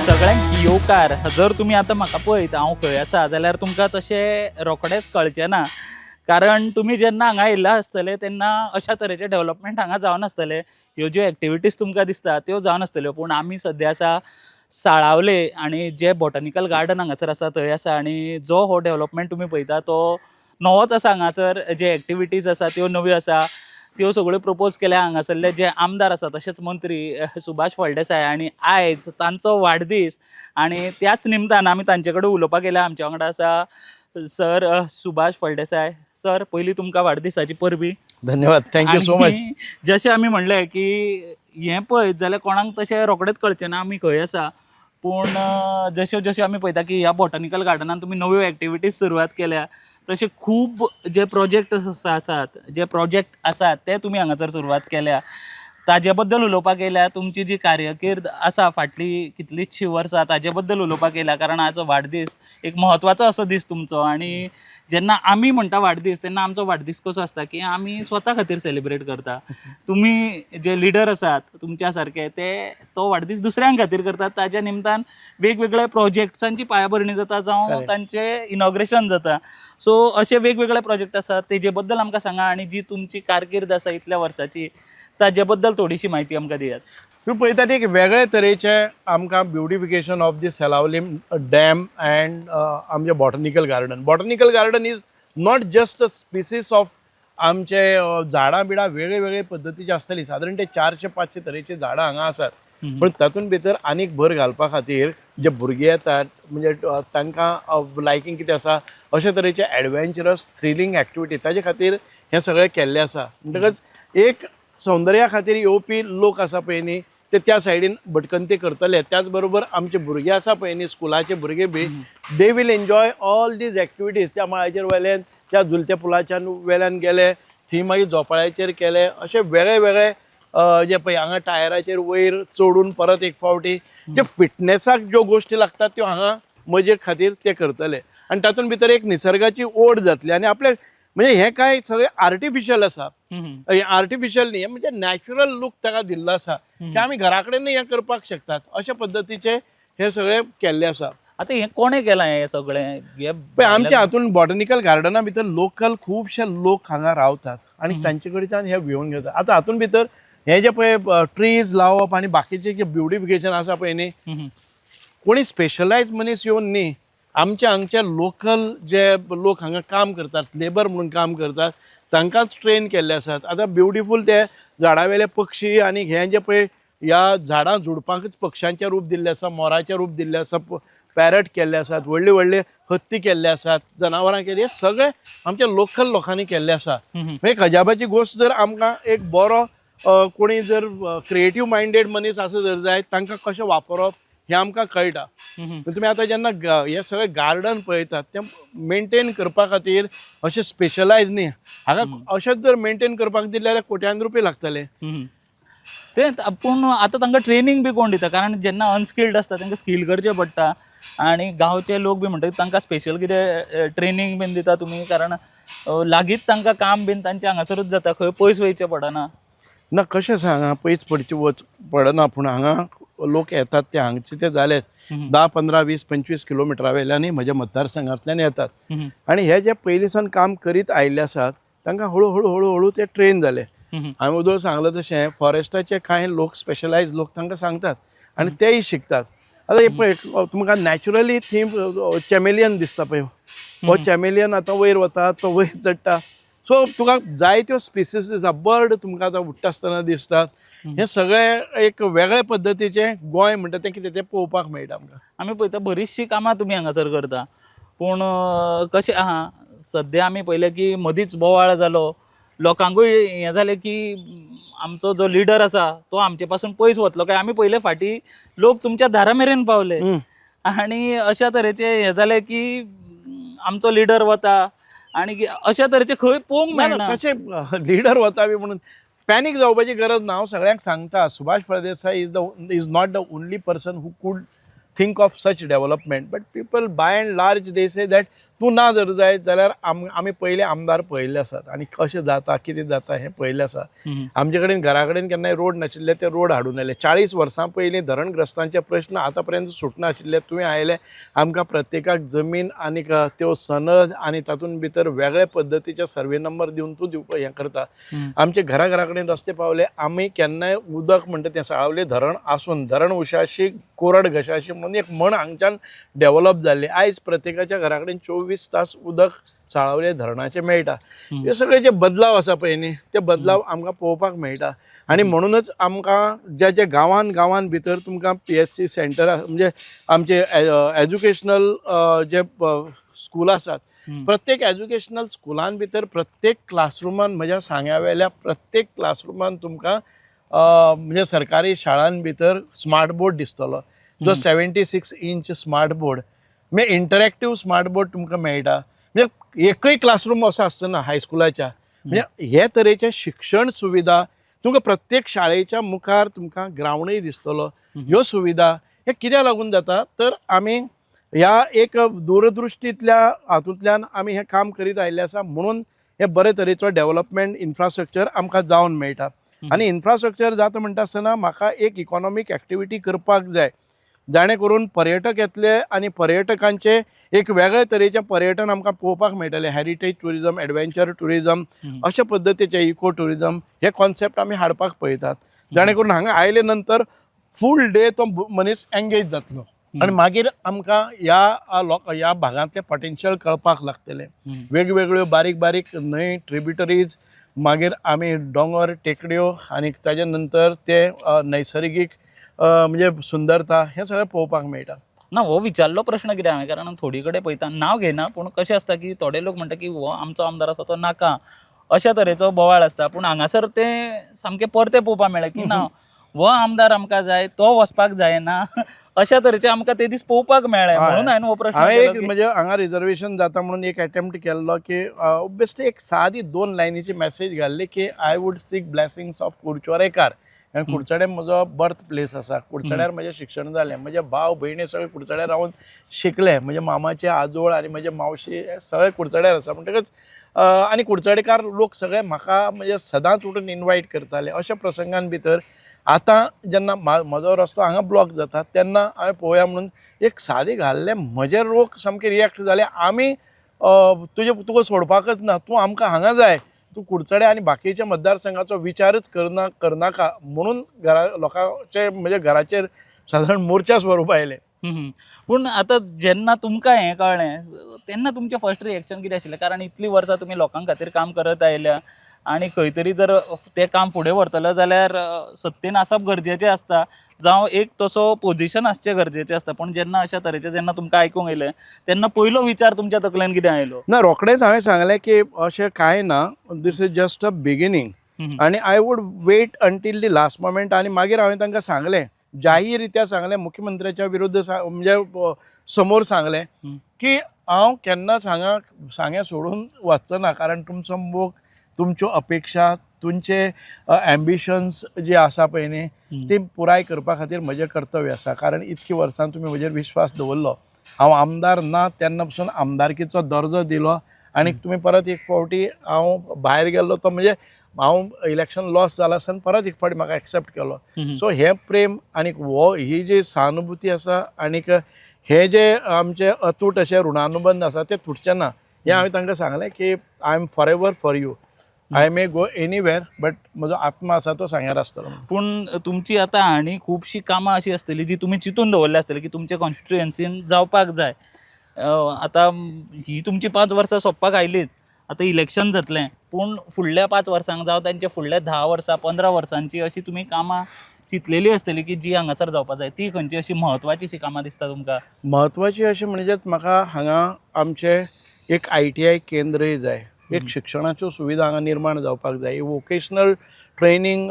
सगळ्यांक येवकार. जर तुमी आतां म्हाका पळयत हांव खंय आसा जाल्यार तुमकां तशें रोखडेंच कळचें ना, कारण तुमी जेन्ना हांगा येयल्ले आसतले तेन्ना अशा तरेचे डेवलपमेंट हांगा जावनासतले. ह्यो ज्यो एक्टिविटीज तुमकां दिसता त्यो जावनासतल्यो. पूण आमी सद्या आसा साळावले आनी जे बॉटनिकल गार्डन हांगासर आसा थंय आसा आनी जो हो डेवलपमेंट तुमी पळयता तो नवोच आसा. हांगासर जे एक्टिविटीज आसा त्यो नव्यो आसा, त्यो सगळ्यो प्रपोज केल्या हांगासरले जे आमदार आसा तशेंच मंत्री सुभाष फळदेसाय. आनी आयज तांचो वाडदीस आनी त्याच निमतान आमी तांचे कडेन उलोवपाक गेल्या. आमच्या वांगडा आसा सर सुभाष फळदेसाय. सर, पयलीं तुमकां वाडदिसाची परबीं. धन्यवाद, thank you so much. आनी जशें आमी म्हणलें की हें पळयत जाल्यार कोणाक तशें रोखडेंच कळचें ना आमी खंय आसा, पूण जश्यो जश्यो आमी पळयता की ह्या बॉटनिकल गार्डनान तुमी नव्यो एक्टिविटीज सुरवात केल्या, तशे खूब जे प्रोजेक्ट आसात, जे प्रोजेक्ट आसात ते तुमी हांगासर सुरवात केल्या, ताजे बद्दल उलोवपाक येयल्या. तुमची जी कार्यकीर्द आसा फाटली कितलींचशीं वर्सां ताजे बद्दल उलोवपाक येयल्या, कारण आजो वाडदीस एक म्हत्वाचो असो दीस तुमचो. आनी जेन्ना आमी म्हणटा वाडदीस तेन्ना आमचो वाडदीस कसो आसता की आमी स्वता खातीर सेलिब्रेट करता. तुमी जे लिडर आसात तुमच्या सारके ते तो वाडदीस दुसऱ्यां खातीर करतात. ताज्या निमतान वेगवेगळ्या प्रोजेक्ट्सांची पायाभरणी जाता जावं तांचें इनॉग्रेशन जाता. सो अशे वेगवेगळे प्रोजेक्ट आसात, तेजे बद्दल आमकां सांगा आनी जी तुमची कारकीर्द आसा इतल्या वर्साची ताजे बद्दल थोडीशी म्हायती आमकां दियात. तूं पळयता एक वेगळे तरेचे आमकां beautification of the Selaulim dam and आमचे botanical garden. Botanical garden is not just a species of आमचे झाडां बिडां वेगळे वेगळे पद्दतीचे आसतली. सादारण ते 400-500 तरेची झाडां हांगा आसात, पण तातूंत भितर आनीक भर घालपा खातीर जे भुरगे येतात म्हणजे तांकां लायकींग कितें आसा अशे तरेचे एडवेंचरस थ्रिलींग एक्टिविटी ताजे खातीर हें सगळें केल्लें आसा. म्हणटकच एक सौंदर्या खातीर येवपी लोक आसा पळय न्ही, ते त्या सायडीन भटकंती करतले. त्याच बरोबर आमचे भुरगे आसा पळय न्ही, स्कुलाचे भुरगे बी, they will enjoy all these activities. त्या मळाचेर वेल्यान, त्या झुलत्या पुलाच्यान वेल्यान गेले, थंय मागीर झोपाळ्याचेर केले, अशे वेगळे वेगळे जे पळय हांगा टायराचेर वयर चडून परत एक फावटी जे फिटनेसाक ज्यो गोश्टी लागतात त्यो हांगा मजे खातीर ते करतले. आनी तातूंत भितर एक निसर्गाची ओड जातली. आनी आपले म्हणजे हें काय सगळें आर्टिफिशियल आसा, हें आर्टिफिशियल न्ही, म्हणजे नॅचरल लूक ताका दिल्लो आसा की आमी घरा कडेन हें करपाक शकतात अशा पद्दतीचे हे सगळें केल्लें आसा. आतां हें कोणें केलां हें सगळें हें? पळय, आमच्या हातून बॉटनिकल गार्डना भितर लोकल खुबशे लोक हांगा रावतात आनी तांचे कडच्यान हे घेवन घेतात. आतां हातून भितर हे जे पळय ट्रीज लावप आनी बाकीचे जे ब्युटिफिकेशन आसा पळय न्ही, कोणी स्पेशलायज मनीस येवन न्ही, आमचे हांगचे लोकल जे लोक हांगा काम करतात, लेबर म्हणून काम करतात, तांकांच ट्रेन केल्ले आसात. आतां ब्युटिफूल ते झाडां वेले पक्षी आनी हे जे पळय ह्या झाडां झुडपांकच पक्ष्यांचें रूप दिल्लें आसा, मोराचें रूप दिल्लें आसा, पॅरट केल्ले आसात, व्हडले व्हडले हत्ती केल्ले आसात, जनावरां केल्ली, हे सगळे आमच्या लोकल लोकांनी केल्ले आसा. एक अजाबाची गोश्ट, जर आमकां एक बरो कोणी जर क्रिएटीव मायंडेड मनीस आसा जर जायत, तांकां कशें वापरप हें आमकां कळटा. पण तुमी आतां जेन्ना हे सगळे गार्डन पळयतात तें मेंटेन करपा खातीर अशें स्पेशलायज न्ही हांगा. अशेंच जर मेंटेन करपाक दिलें जाल्यार कोट्यान रुपया लागतले. ते पूण आतां तांकां ट्रेनींग बी कोण दिता? कारण जेन्ना अनस्किल्ड आसता तांकां स्कील करचें पडटा आनी गांवचे लोक बी म्हणटकीर तांकां स्पेशल कितें ट्रेनींग बीन दिता तुमी? कारण लागींच तांकां काम बीन तांचें हांगासरूच जाता, खंय पयस वयचें पडना. ना, कशें आसा, हांगा पयस पडचें वच पडना, पूण हांगा लोक येतात ते हांगचे ते जालेच, 10, 15, 20, 25 किलोमिटरा वयल्यानूय म्हज्या मतदारसंघांतल्यान येतात. आनी हे जे पयलीं सावन काम करीत आयिल्ले आसात तांकां हळू हळू हळू हळू ते ट्रेन जाले. हांवें वदोळ सांगलां तशें फॉरेस्टाचे कांय लोक, स्पेशलायज लोक तांकां सांगतात आनी तेय शिकतात. आतां हे पळय, तुमकां नॅचरली थंय चॅमेलियन दिसता पळय, हो चॅमेलियन आतां वयर वता, तो वयर चडटा. सो तुका जायत्यो स्पिसीस दिसता, बर्ड तुमकां आतां उडटा आसतना दिसतात. हें सगळें एक वेगळे पद्दतीचें गोंय म्हणटा तें कितें तें पळोवपाक मेळटा आमकां. आमी पळयता बरीचशीं कामां तुमी हांगासर करता, पूण कशें आहा, सद्या आमी पळयलें की मदींच बोवाळ जालो, लोकांकूय हें जालें की आमचो जो लिडर आसा तो आमचे पासून पयस वतलो काय. आमी पयले फाटीं लोक तुमच्या दारा मेरेन पावले आनी अशा तरेचें हें जालें की आमचो लिडर वता आनी अशा तरेचें खंय पळोवंक ना, ना, मेळना. तशें लिडर वता बी म्हणून पॅनीक जावपाची गरज ना. हांव सगळ्यांक सांगता, Subhash Phaldesai is not the only person who could think of such development, but people by and large they say that तूं ना जर जायत जाल्यार आमी पयले आमदार पळयल्ले आसात आनी कशें जाता, कितें जाता हें पळयल्लें आसा. आमचे कडेन घरा कडेन केन्नाय रोड नाशिल्ले, ते रोड हाडून आयले. 40 वर्सां पयलीं धरणग्रस्तांचे प्रश्न आतां पर्यंत सुटनाशिल्ले, तुवें आयले, आमकां प्रत्येकाक जमीन आनीक त्यो सनद आनी तातूंत भितर वेगळे पद्दतीचे सर्वे नंबर दिवन तूं दिवपा हें करता. आमचे घरा घरा कडेन रस्ते पावले. आमी केन्नाय उदक म्हणटा तें साळावले धरण आसून धरण उशाशी कोरड घशाशी म्हणून एक म्हण हांगच्यान डेवलप जाल्ली. आयज प्रत्येकाच्या घरा कडेन 24 तास उदक साळावले धरणाचें मेळटा. हे सगळे जे बदलाव आसा पळय न्ही, ते बदलाव आमकां पळोवपाक मेळटा. आनी म्हणूनच आमकां ज्या ज्या गांवान गांवान भितर तुमकां पीएचसी सेंटर, म्हणजे आमचे एज्युकेशनल जे स्कूल आसात, प्रत्येक एज्युकेशनल स्कुलान भितर प्रत्येक क्लासरुमान, म्हज्या सांग्या वेल्या प्रत्येक क्लासरुमान तुमकां म्हणजे सरकारी शाळां भितर स्मार्ट बोर्ड दिसतलो, जो 76 inch smart board, म्हणजे इंटरॅक्टीव स्मार्ट बोर्ड तुमकां मेळटा. म्हणजे एकय क्लासरूम असो आसचो ना हायस्कुलाच्या. म्हणजे हे तरेचे शिक्षण सुविधा तुमकां प्रत्येक शाळेच्या मुखार तुमकां ग्रावंडय दिसतलो. ह्यो सुविधा हे कित्याक लागून जाता, तर आमी ह्या एक दूरदृश्टींतल्या हातूंतल्यान आमी हें काम करीत आयिल्लें आसा, म्हणून हे बरे तरेचो डेवलपमेंट इन्फ्रास्ट्रक्चर आमकां जावन मेळटा. आनी इन्फ्रास्ट्रक्चर जाता म्हणटा आसतना म्हाका एक इकॉनॉमीक एक्टिविटी करपाक जाय, जाणे करून पर्यटक येतले आनी पर्यटकांचे एक वेगळे तरेचें पर्यटन आमकां पळोवपाक मेळटलें. हेरिटेज ट्युरिजम, एडवेंचर ट्युरिजम, अशा पद्दतीचे इको ट्युरिजम हे कॉन्सेप्ट आमी हाडपाक पळयतात, जाणे करून हांगा आयले नंतर फूल डे तो मनीस एंगेज जातलो आनी मागीर आमकां ह्या लोक ह्या भागांतलें पोटेन्शियल कळपाक लागतलें. वेगवेगळ्यो बारीक बारीक न्हंय, ट्रिब्युटरीज, मागीर आमी दोंगर टेकड्यो आनी ताजे नंतर ते नैसर्गीक म्हणजे सुंदरता, हें सगळें पळोवपाक मेळटा. ना, हो विचारलो प्रश्न कित्याक हांवें, कारण थोडी कडेन पळयता, नांव घेयना, पूण कशें आसता की थोडे लोक म्हणटा की हो आमचो आमदार आसा तो नाका, अशा तरेचो बोवाळ आसता. पूण हांगासर तें सामकें परतें पळोवपाक मेळ्ळें की ना, हो आमदार आमकां जाय, तो वचपाक जायना, अशा तरेचें आमकां ते दीस पळोवपाक मेळ्ळें. म्हणून हांवें हो प्रश्न हांवें केलो एक की म्हणजे हांगा रिजर्वेशन जाता म्हणून एक एटेम्प्ट केल्लो की ऑब्वियसली एक सादी दोन लायनीची मॅसेज घाल्ली की I would seek blessings of कुडचोरेकार, कारण कुडचडे म्हजो बर्थ प्लेस आसा, कुडचड्यार म्हजें शिक्षण जालें, म्हजे भाव भयणी सगळे कुडचड्यार रावन शिकले, म्हजे मामाचे आजोळ आनी म्हजे मावशी हे सगळे कुडचड्यार आसा. म्हणटकच आनी कुडचडेकार लोक सगळे म्हाका म्हणजे सदांच उठून इनवायट करताले. अशा प्रसंगान भितर आतां जेन्ना म्हजो रस्तो हांगा ब्लॉक जाता तेन्ना हांवें पळोवया म्हणून एक सादी घाल्लें, म्हजे लोक सामके रिएक्ट जाले, आमी तुजे तुका सोडपाकच ना, तूं आमकां हांगा जाय, तूं कुडचडे आनी बाकीच्या मतदारसंघाचो विचारच करना करनाका म्हणून घरा लोकांचे म्हणजे घराचेर सादारण मोर्चा स्वरूप आयलें. पूण आतां जेन्ना तुमकां हें कळ्ळें तेन्ना तुमचें फर्स्ट रिएक्शन कितें आशिल्लें? कारण इतलीं वर्सां तुमी लोकां खातीर काम करत आयल्या आनी खंय तरी जर तें काम फुडें व्हरतलो जाल्यार सत्तेन आसप गरजेचें आसता, जावं एक तसो पोझिशन आसचें गरजेचें आसता. पूण जेन्ना अशा तरेचें जेन्ना तुमकां आयकूंक येयलें तेन्ना पयलो विचार तुमच्या तकलेन कितें आयलो? ना, रोखडेंच हांवें सांगलें की अशें कांय ना, this is just a beginning आनी I would wait until the last moment. आनी मागीर हांवें तांकां सांगलें, जाहीर रित्या सांगलें, मुख्यमंत्र्याच्या विरुद्ध म्हणजे समोर सांगलें की हांव केन्नाच हांगा सांगें सोडून वचचो ना, कारण तुमचो मोग, तुमच्यो अपेक्षा, तुमचे एम्बिशन्स जे आसा पळय न्ही, ती पुराय करपा खातीर म्हजें कर्तव्य आसा, कारण इतकी वर्सां तुमी म्हजेर विश्वास दवरलो. हांव आमदार ना तेन्ना पसून आमदारकीचो दर्जो दिलो आनी तुमी परत एक फावटी हांव भायर गेल्लो तो म्हणजे हांव इलेक्शन लॉस जाला आसतना परत एक फावटी म्हाका एक्सेप्ट केलो. सो हें प्रेम आनी हो ही जी सहानुभूती आसा आनीक हे जे आमचे अतूट अशे ऋणानुबंध आसा ते तुटचे ना, हें हांवें तांकां सांगलें की I am forever for you, I may go anywhere but म्हजो आत्मा आसा तो सांग्यार आसतलो म्हणून. पूण तुमची आतां आनी खुबशीं कामां अशीं आसतलीं जी तुमी चिंतून दवरल्या आसतली की तुमच्या कॉन्स्टिट्युएन्सीन जावपाक जाय. आतां ही तुमची 5 वर्सां सोंपपाक आयलीच, आतां इलेक्शन जातलें, पूण फुडल्या 5 वर्सांक जावं तांच्या फुडल्या 10 वर्सां, 15 वर्सांची अशी तुमी कामां चिंतलेली आसतली की जी हांगासर जावपा जाय, ती खंयची अशी म्हत्वाची अशी कामां दिसता तुमकां? म्हत्वाची अशें म्हणजेच म्हाका हांगा आमचे एक आयटीआय केंद्रय जाय, एक शिक्षणाच्यो सुविधा हांगा निर्माण जावपाक जाय, vocational training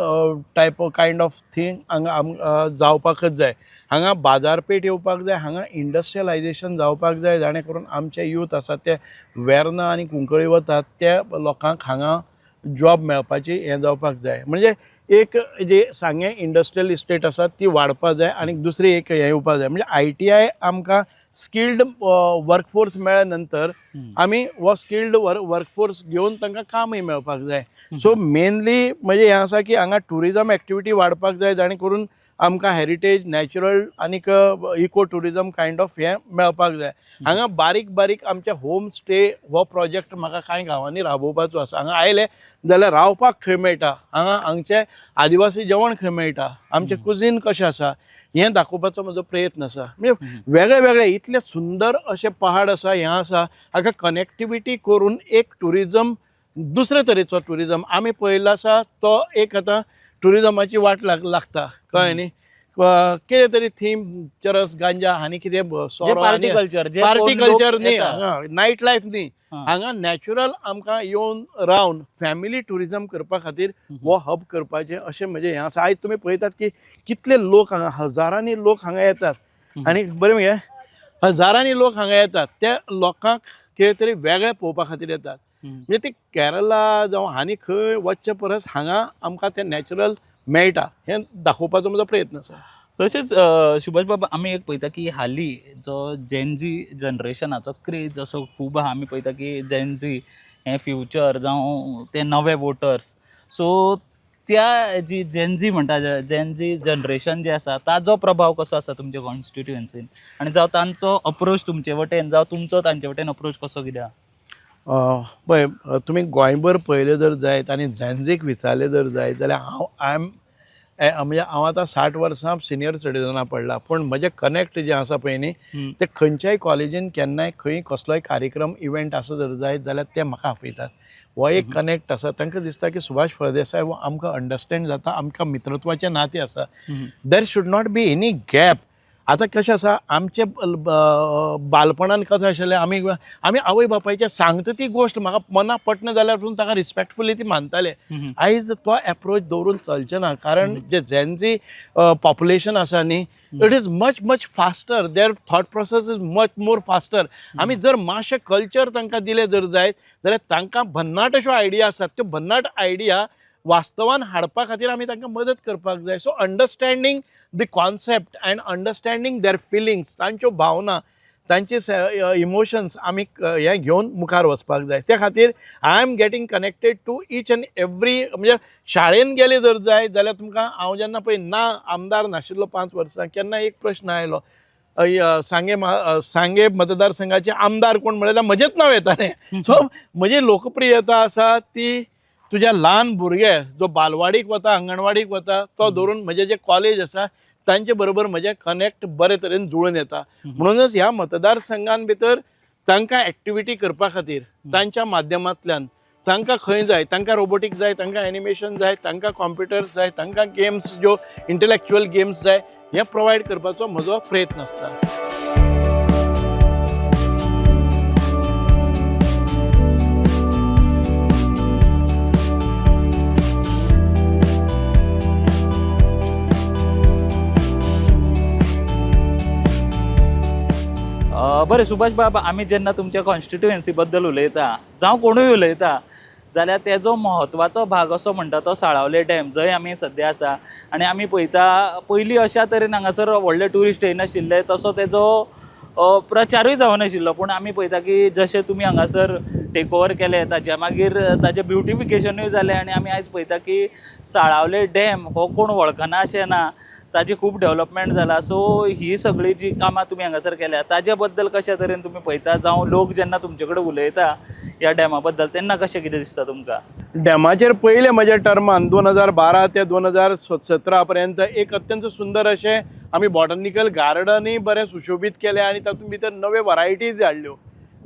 type kind of thing हांगा जावपाकच जाय. हांगा बाजारपेठ येवपाक जाय, हांगा इंडस्ट्रियलायजेशन जावपाक जाय, जाणे करून आमचे यूथ आसा ते वेर्ना आनी कुंकळी वतात त्या लोकांक हांगा जॉब मेळपाची हें जावपाक जाय. म्हणजे एक जे सांगें इंडस्ट्रियल इस्टेट आसा ती वाडपा जाय आनी दुसरी एक हें येवपा जाय, म्हणजे आयटीआय आमकां स्किल्ड वर्कफोर्स मेळ्ळ्या नंतर आमी हो स्किल्ड वर्कफोर्स घेवन तांकां कामय मेळपाक जाय. सो मेनली म्हणजे हें आसा की हांगा ट्युरिजम एक्टिविटी वाडपाक जाय, जाणे करून आमकां हेरिटेज, नॅचरल आनीक इको ट्युरिजम कायंड ऑफ हें मेळपाक जाय. हांगा बारीक बारीक आमचे होम स्टे हो प्रोजेक्ट म्हाका कांय गांवांनी राबोवपाचो आसा. हांगा आयले जाल्यार रावपाक खंय मेळटा, हांगा हांगचे आदिवासी जेवण खंय मेळटा, आमचें कुजीन कशें आसा, हें दाखोवपाचो म्हजो प्रयत्न आसा. म्हणजे वेगळे वेगळे इतले सुंदर अशे पहाड आसा, हें आसा, हाका कनेक्टिविटी करून एक ट्युरिजम, दुसरे तरेचो ट्युरिजम आमी पळयल्लो आसा, तो एक आतां ट्युरिजमाची वाट लागता, कळ्ळें न्ही? कितें तरी थीम, चरस, गांजा आनी कितें सोरो. Party culture. पार्टी कल्चर न्ही, नायट लायफ न्ही. हांगा नॅचरल आमकां येवन रावन फॅमिली ट्युरिजम करपा खातीर हो हब करपाचें अशें म्हजें हें आसा. आयज तुमी पळयतात की कितले लोक हांगा, हजारांनी लोक हांगा येतात आनी बरें मगे, हजारांनी लोक हांगा येतात, त्या लोकांक कितें तरी वेगळें पळोवपा खातीर येतात. म्हणजे ते केरला जावं आनी खंय वचचे परस हांगा आमकां तें नॅचरल मेळटा हें दाखोवपाचो म्हजो प्रयत्न आसा. तशेंच सुभाष बाबा, आमी एक पळयता की हालीं जो जेनजी जनरेशनाचो क्रेज असो खूब आहा. आमी पळयता की जेनजी हें फ्युचर जावं ते नवे वोटर्स. सो त्या जी जेनजी म्हणटा, जेनजी जनरेशन जें आसा, ताजो प्रभाव कसो आसा तुमच्या कॉन्स्टिट्युएन्सीन आनी जावं तांचो अप्रोच तुमचे वटेन, जावं तुमचो तांचे वटेन अप्रोच कसो कितें आहा? पळय, तुमी गोंयभर पळयलें जर जायत आनी झेन्झीक विचारलें जर जायत जाल्यार हांव I am म्हणजे हांव आतां 60 वर्सां सिनियर सिटीजना पडला, पूण म्हजें कनेक्ट जें आसा पळय न्ही, ते खंयच्याय कॉलेजीन केन्नाय खंय कसलोय कार्यक्रम, इव्हेंट आसा जर जायत जाल्यार ते म्हाका आपयतात. हो एक कनेक्ट आसा. तांकां दिसता की सुभाष फळदेसाय हो आमकां अंडरस्टँड जाता, आमकां मित्रत्वाचें नातें आसा. There should not be any gap. आतां कशें आसा, आमचे बालपणान कशें आशिल्लें, आमी आमी आवय बापायचें सांगता ती गोश्ट म्हाका मना पटना जाल्यार पूण ताका रिस्पेक्टफुली ती मानताले. आयज तो एप्रोच दवरून चलचें ना, कारण जे जेनजी पॉप्युलेशन आसा न्ही, it is much much faster, their thought process is much more faster. आमी जर मातशें कल्चर तांकां दिलें जर जायत जाल्यार तांकां भन्नाट अश्यो आयडिया आसात, त्यो भन्नाट आयडिया वास्तवान हाडपा खातीर आमी तांकां मदत करपाक जाय. So understanding the concept and understanding their feelings, तांच्यो भावना, तांचे इमोशन्स आमी हें घेवन मुखार वचपाक जाय. त्या खातीर I am getting connected to each and every. म्हणजे शाळेन गेले जर जायत जाल्यार तुमकां हांव जेन्ना पळय ना आमदार नाशिल्लो 5 वर्सां, केन्ना एक प्रश्न आयलो, सांगे सांगे मतदारसंघाचे आमदार कोण म्हणल्यार म्हजेंच नांव येतालें. सो म्हजी लोकप्रियता आसा ती तुज्या ल्हान भुरगे जो बालवाडीक वता, अंगणवाडीक वता, तो धरून म्हजे जे कॉलेज आसा तांचे बरोबर म्हजें कनेक्ट बरे तरेन जुळून येता. म्हणूनच ह्या मतदारसंघान भितर तांकां एक्टिविटी करपा खातीर तांच्या माध्यमांतल्यान तांकां खंय जाय, तांकां रोबोटिक्स जाय, तांकां एनिमेशन जाय, तांकां कॉम्प्युटर्स जाय, तांकां गेम्स, ज्यो इंटलेक्चुअल गेम्स जाय, हें प्रोवायड करपाचो म्हजो प्रयत्न आसता. बरें सुभाष बाब, आमी जेन्ना तुमच्या कॉन्स्टिट्युएन्सी बद्दल उलयता जावं कोणूय उलयता जाल्यार तेजो म्हत्वाचो भाग असो म्हणटा तो साळावले डॅम, जंय आमी सद्या आसा. आनी आमी पळयता पयलीं अश्या तरेन हांगासर व्हडले ट्युरिस्ट येयनाशिल्ले, तसो तेजो प्रचारूय जावनाशिल्लो. पूण आमी पळयता की जशें तुमी हांगासर टेक ओवर केलें ताच्या मागीर ताजें ब्युटिफिकेशनूय जालें आनी आमी आयज पळयता की साळावले डॅम हो कोण वळखना अशें ना, ताजी खूब डेवलपमेंट जाला. सो ही सगळी जी कामां तुमी हांगासर केल्या ताजे बद्दल कशा तरेन तुमी पळयता, जावं लोक जेन्ना तुमचे कडेन उलयता ह्या डॅमा बद्दल तेन्ना कशें कितें दिसता तुमकां? डॅमाचेर पयले म्हज्या टर्मान 2012 ते 2017 पर्यंत एक अत्यंत सुंदर अशें आमी बॉटनिकल गार्डनूय बरें सुशोबीत केलें आनी तातूंत भितर नव्यो वरायटीज हाडल्यो.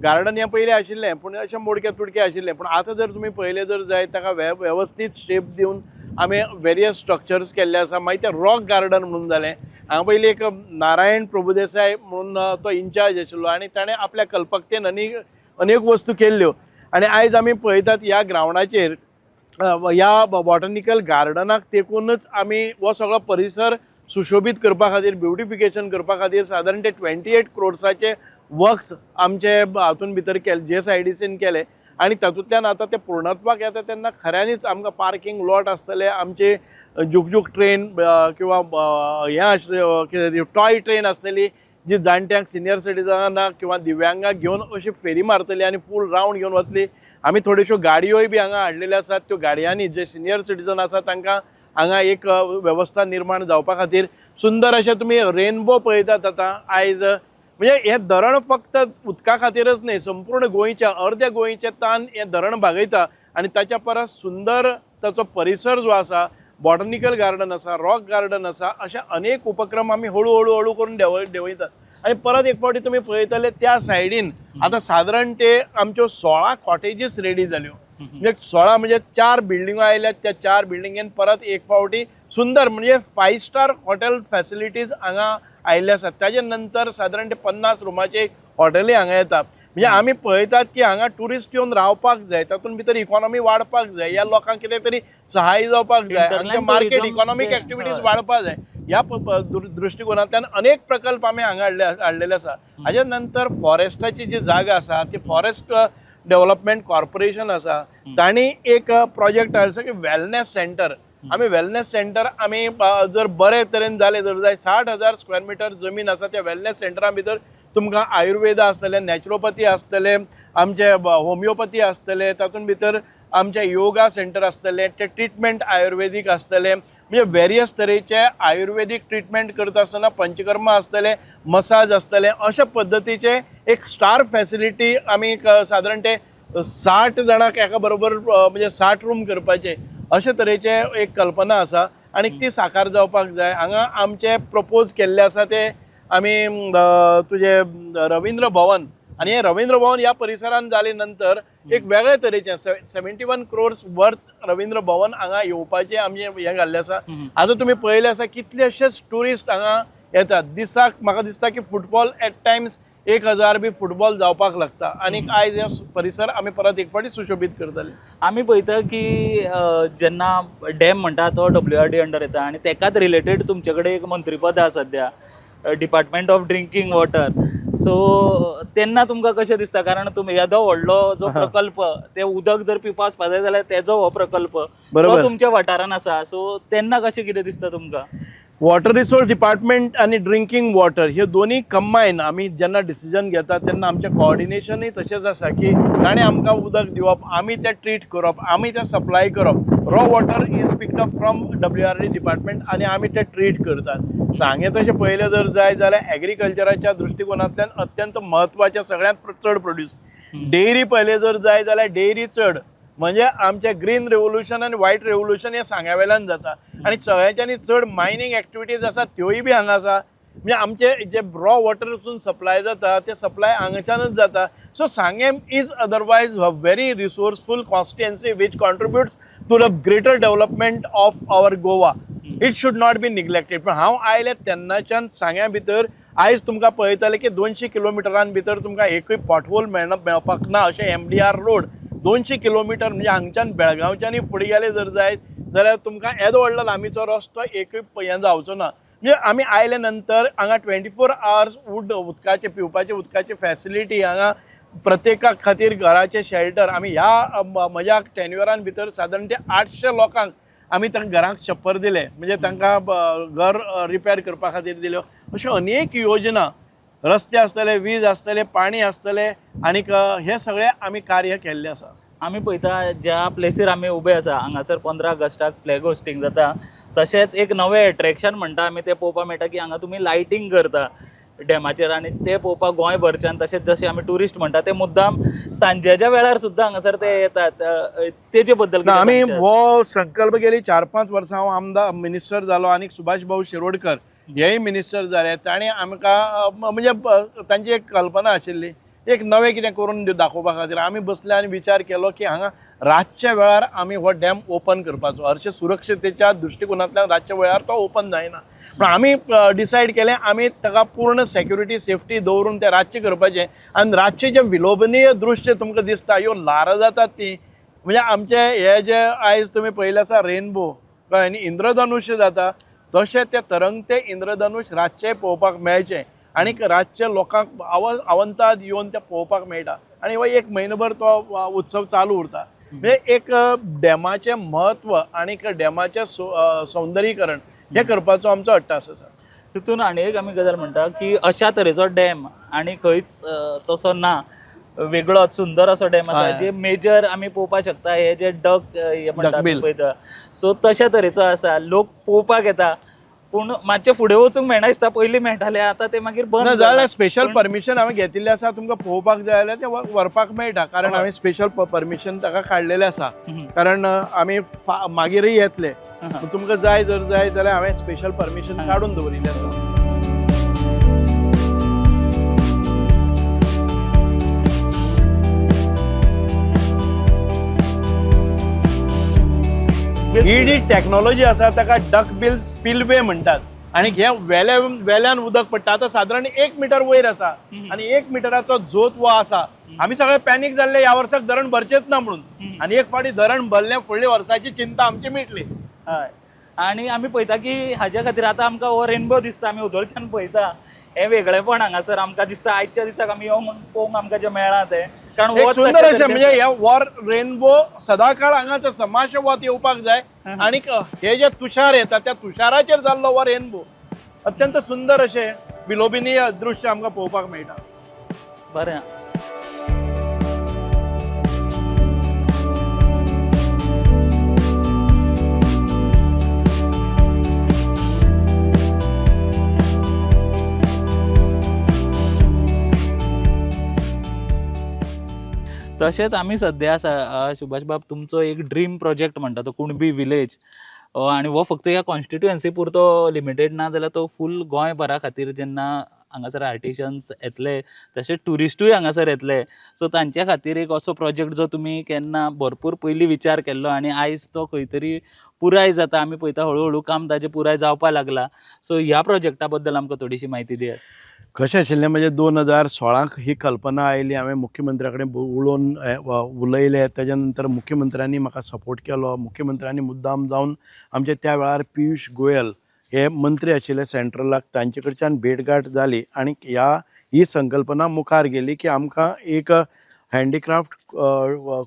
गार्डन हें पयलें आशिल्लें पूण अशें मोडकें तुडकें आशिल्लें, पूण आतां जर तुमी पळयलें जर जायत ताका वेवस्थीत शेप दिवन आमी वेरियस स्ट्रक्चर्स केल्ले आसा. मागीर तें रॉक गार्डन म्हणून जालें. हांगा पयलीं एक नारायण प्रभुदेसाय म्हणून तो इन्चार्ज आशिल्लो आनी ताणें आपल्या कल्पकतेन अनेक अनेक वस्तू केल्ल्यो आनी आयज आमी पळयतात ह्या ग्रावंडाचेर, ह्या बॉटनिकल गार्डनाक तेकूनच आमी हो सगळो परिसर सुशोबीत करपा खातीर, ब्युटिफिकेशन करपा खातीर सादारण ते 28 क्रोर्साचे वर्क्स आमचे हातून भितर केले, जीएसआयडीसीन केले आनी तातूंतल्यान आतां ते पूर्णत्वाक येता तेन्ना खऱ्यांनीच आमकां पार्किंग लॉट आसतले, आमचे जुकजूक ट्रेन किंवा हें कितें टॉय ट्रेन आसतली, जी जाणट्यांक, सिनियर सिटीजनाक किंवा दिव्यांगाक घेवन अशी फेरी मारतली आनी फूल रावंड घेवन वतली. आमी थोड्योश्यो गाडयोय बी हांगा हाडलेल्यो आसात. त्यो गाडयांनी जे सिनियर सिटीजन आसा तांकां हांगा एक वेवस्था निर्माण जावपा खातीर सुंदर अशें तुमी रेनबो पळयतात आतां आयज. म्हणजे हें धरण फक्त उदका खातीरच न्हय, संपूर्ण गोंयच्या, अर्द्या गोंयचें तान हें धरण भागयता आनी ताच्या परस सुंदर ताचो परिसर जो आसा, बॉटनिकल गार्डन आसा, रॉक गार्डन आसा, अशे अनेक उपक्रम आमी हळू हळू हळू करून देंवयतात. आनी परत एक फावटी तुमी पळयतले त्या सायडीन आतां सादारण ते आमच्यो 16 कॉटेजीस रेडी जाल्यो. म्हणजे 16 म्हणजे चार बिल्डिंगो आयल्यात. त्या चार बिल्डिंगेन परत एक फावटी सुंदर म्हणजे फायव स्टार हॉटेल फॅसिलिटीज हांगा आयिल्ले आसात. ताजे नंतर सादारण ते 50 रुमाचे एक हॉटेलय हांगा येता. म्हणजे आमी पळयतात की हांगा ट्युरिस्ट येवन रावपाक जाय, तातूंत भितर इकॉनॉमी वाडपाक जाय, ह्या लोकांक कितें तरी सहाय्य जावपाक जाय, Hinterland हांगचें मार्केट tourism economic activities वाडपाक जाय. ह्या दृश्टिकोनांतल्यान अनेक प्रकल्प आमी हांगा हाडलेले आसा. हाजे नंतर फॉरेस्टाची जी जागा आसा ती फॉरेस्ट डेव्हलपमेंट कॉर्पोरेशन आसा, तांणी एक प्रोजेक्ट हाडलो की वेलनेस सेंटर. आमी वेलनेस सेंटर आमी जर बरे तरेन जालें जर जाय, 60,000 स्क्वेअर मिटर जमीन आसा. त्या वेलनेस सेंटरा भितर तुमकां आयुर्वेदा आसतले, नॅचरोपॅथी आसतले, आमचे होमिओपॅथी आसतले, तातूंत भितर आमचे योगा सेंटर आसतले, ते ट्रिटमेंट आयुर्वेदीक आसतले. म्हणजे वेरियस तरेचे आयुर्वेदीक ट्रिटमेंट करता आसतना पंचकर्मा आसतले, मसाज आसतले, अशा पद्दतीचे एक स्टार फॅसिलिटी आमी एक सादारण ते 60 जाणांक एका बरोबर म्हणजे 60 रूम करपाचे अशे तरेचे एक कल्पना आसा आनी ती साकार जावपाक जाय. हांगा आमचे प्रपोज केल्ले आसा ते आमी तुजे रवींद्र भवन आनी हे रवींद्र भवन ह्या परिसरान जाले नंतर एक वेगळे तरेचे 71 क्रोर्स वर्थ रवींद्र भवन हांगा येवपाचें आमचें हें घाल्लें आसा. आतां तुमी पळयलें आसा, कितलेशेच ट्युरिस्ट हांगा येतात दिसाक. म्हाका दिसता की फुटबॉल एट टायम्स 1000 बी फुटबॉल जावपाक लागता आनी आयज हे परिसर आमी परत एक फावटी सुशोबीत करतले. आमी पळयता की जेन्ना डॅम म्हणटा तो डब्ल्यू आर डी अंडर येता आनी तेकाच रिलेटेड तुमचे कडेन एक मंत्रीपद आसा सद्या, department of drinking water. So तेन्ना तुमकां कशें दिसता? कारण तुमी येदो व्हडलो जो प्रकल्प, ते उदक जर पिवपाक वचपा जाय जाल्यार तेजो हो प्रकल्प तो तुमच्या वाठारान आसा, सो तेन्ना कशें कितें दिसता तुमकां? वॉटर रिसोर्स डिपार्टमेंट आनी ड्रिंकींग वॉटर हे दोन्ही कंबायन आमी जेन्ना डिसिजन घेतात तेन्ना आमचें कॉर्डिनेशनूय तशेंच आसा की ताणें आमकां उदक दिवप, आमी तें ट्रीट करप, आमी तें सप्लाय करप. Raw water is picked up from WRD department आनी आमी तें ट्रीट करतात. सांगें तशें पळयलें जर जाय जाल्यार एग्रीकल्चराच्या दृश्टिकोनांतल्यान अत्यंत म्हत्वाचें, सगळ्यांत चड प्रोड्यूस. डेअरी पळयलें जर जाय जाल्यार डेअरी चड, म्हणजे आमचें ग्रीन रेवोल्युशन आनी व्हायट रेवोल्युशन हें सांग्या वेल्यान जाता आनी सगळ्यांच्यानी चड मायनींग एक्टिविटीज आसा त्योय बी हांगा आसा. म्हणजे आमचे जे रॉ वॉटरसून सप्लाय जाता ते सप्लाय हांगाच्यानच जाता. So Sanguem is otherwise a very resourceful constituency which contributes to the greater development of our Goa. It should not be neglected. पण हांव आयले तेन्नाच्यान सांग्या भितर आयज तुमकां पळयतले की 200 किलोमिटरान भितर तुमकां एकूय पॉटहोल मेळना, मेळपाक ना अशें एमडीआर रोड 200 किलोमिटर. म्हणजे हांगच्यान बेळगांवच्यानूय फुडें गेले जर जायत जाल्यार तुमकां येदो व्हडलो लांबीचो रस्तो एकूय हें जावचो ना. म्हणजे आमी आयले नंतर हांगा 24 आवर्स उदकाचे, पिवपाचे उदकाची फॅसिलिटी, हांगा प्रत्येका खातीर घराचे शेल्टर. आमी ह्या म्हज्या टेन्युअरान भितर सादारण ते 800 लोकांक आमी तांकां घरांक छप्पर दिले, म्हणजे तांकां घर रिपेर करपा खातीर दिल्यो. अश्यो अनेक योजना, रस्ते आसतले, वीज आसतले, पाणी आसतले आनीक हे सगळे आमी कार्य केल्ले आसा. आमी पळयता, ज्या प्लेसीर आमी उबे आसा हांगासर 15 ऑगस्टाक फ्लॅग होस्टिंग जाता. तशेंच एक नवें एट्रॅक्शन म्हणटा आमी तें पळोवपाक मेळटा की हांगा तुमी लायटींग करता डॅमाचेर आनी ते पळोवपाक गोंयभरच्यान तशेंच जशे आमी ट्युरिस्ट म्हणटा ते मुद्दाम सांजेच्या वेळार सुद्दां हांगासर ते येतात. तेजे बद्दल ना, आमी हो संकल्प गेली 4-5 वर्सां, हांव आमदार मिनिस्टर जालो आनी सुभाष भाऊ शिरोडकर हेय मिनिस्टर जाले, ताणें आमकां म्हणजे तांची एक कल्पना आशिल्ली, एक नवें कितें करून दाखोवपा खातीर. आमी बसले आनी विचार केलो की हांगा रातच्या वेळार आमी हो डॅम ओपन करपाचो. हरशें सुरक्षतेच्या दृश्टिकोनांतल्यान रातच्या वेळार तो ओपन जायना, पूण आमी डिसायड केलें आमी ताका पूर्ण सेक्युरिटी सेफ्टी दवरून ते रातचें करपाचें. आनी रातचें जें विलोभनीय दृश्य तुमकां दिसता, ह्यो ल्हारां जातात ती म्हणजे आमचे हे जे आयज तुमी पळयलें आसा रेनबो, कळ्ळें न्ही, इंद्रधनुष्य जाता तशें ते तरंगते इंद्रधनुष्य रातचें पळोवपाक मेळचें आनीक रातचे लोकांक आवंताद येवन ते पळोवपाक मेळटा आनी हो एक म्हयनोभर तो उत्सव चालू उरता. म्हणजे एक डॅमाचें म्हत्व आनीक डॅमाचें सौंदर्यीकरण हें करपाचो आमचो अट्टास आसा. तितून आनी एक आमी गजाल म्हणटा की अशा तरेचो डॅम आनी खंयच तसो ना, वेगळोच सुंदर असो डॅम आसा. जे मेजर आमी पळोवपाक शकता हे जे डक हे म्हणटा Duck bill. पळयता, सो तशा तरेचो आसा. लोक पळोवपाक येता पूण मातशें फुडें वचूंक मेळना दिसता, पयलीं मेळटाले आतां ते मागीर बंद ना जाला. जाल्यार स्पेशल परमिशन हांवें घेतिल्लें आसा, तुमकां पळोवपाक जाय जाल्यार तें व्हरपाक मेळटा, कारण हांवें स्पेशल परमिशन ताका काडलेलें आसा, कारण आमी मागीरय येतले. तुमकां जाय जर जाय जाल्यार हांवें स्पेशल परमिशन काडून दवरिल्लें आसा. ही जी टॅक्नॉलॉजी आसा ताका डक बिल स्पिलवे म्हणटात आनी हे वेल्या वेल्यान उदक पडटा. आतां सादारण 1 मिटर वयर आसा आनी 1 मिटराचो जोत हो आसा. आमी सगळे पॅनीक जाल्ले ह्या वर्साक धरण भरचेच ना म्हणून, आनी एक फावटी धरण भरलें फुडल्या वर्साची चिंता आमची मिटली. हय, आनी आमी पळयता की हाज्या खातीर आतां आमकां हो रेनबो दिसता, आमी उदळच्यान पळयता हें वेगळेपण हांगासर आमकां दिसता. आयच्या दिसाक आमी येवन पळोवंक आमकां जें मेळ्ळां तें, कारण एक वत सुंदर तशें अशें तरेचें म्हणजे हे वॉर रेनबो सदांकाळ हांगाचो समाशे वत येवपाक जाय आनी हे जे तुषार येता त्या तुषाराचेर जाल्लो हो रेनबो अत्यंत सुंदर अशें विलोभिनीय दृश्य आमकां पळोवपाक मेळटा. बरें. तशेंच आमी सद्या आसा सुभाष बाब, तुमचो एक ड्रीम प्रोजेक्ट म्हणटा तो कुणबी विलेज, आनी हो फक्त ह्या कॉन्स्टिट्युएन्सी पुरतो लिमिटेड ना जाल्यार तो फूल गोंयभरा खातीर जेन्ना हांगासर आर्टिशन्स येतले तशेंच ट्युरिस्टूय हांगासर येतले, सो तांच्या खातीर एक असो प्रोजेक्ट जो तुमी केन्ना भरपूर पयलीं विचार केल्लो आनी आयज तो खंय तरी पुराय जाता. आमी पळयता हळू हळू काम ताजें पुराय जावपाक लागलां. सो ह्या प्रोजेक्टा बद्दल आमकां थोडीशी म्हायती दियात. कशें आशिल्लें म्हणजे 2016 ही कल्पना आयली, हांवें मुख्यमंत्र्या कडेन उलोवन उलयलें. तेज्या नंतर मुख्यमंत्र्यांनी म्हाका सपोर्ट केलो. मुख्यमंत्र्यांनी मुद्दाम जावन आमचे त्या वेळार पियुश गोयल हे मंत्री आशिल्ले सेंट्रलाक, तांचे कडच्यान भेटगांठ जाली आनी ही संकल्पना मुखार गेली की आमकां एक हँडीक्राफ्ट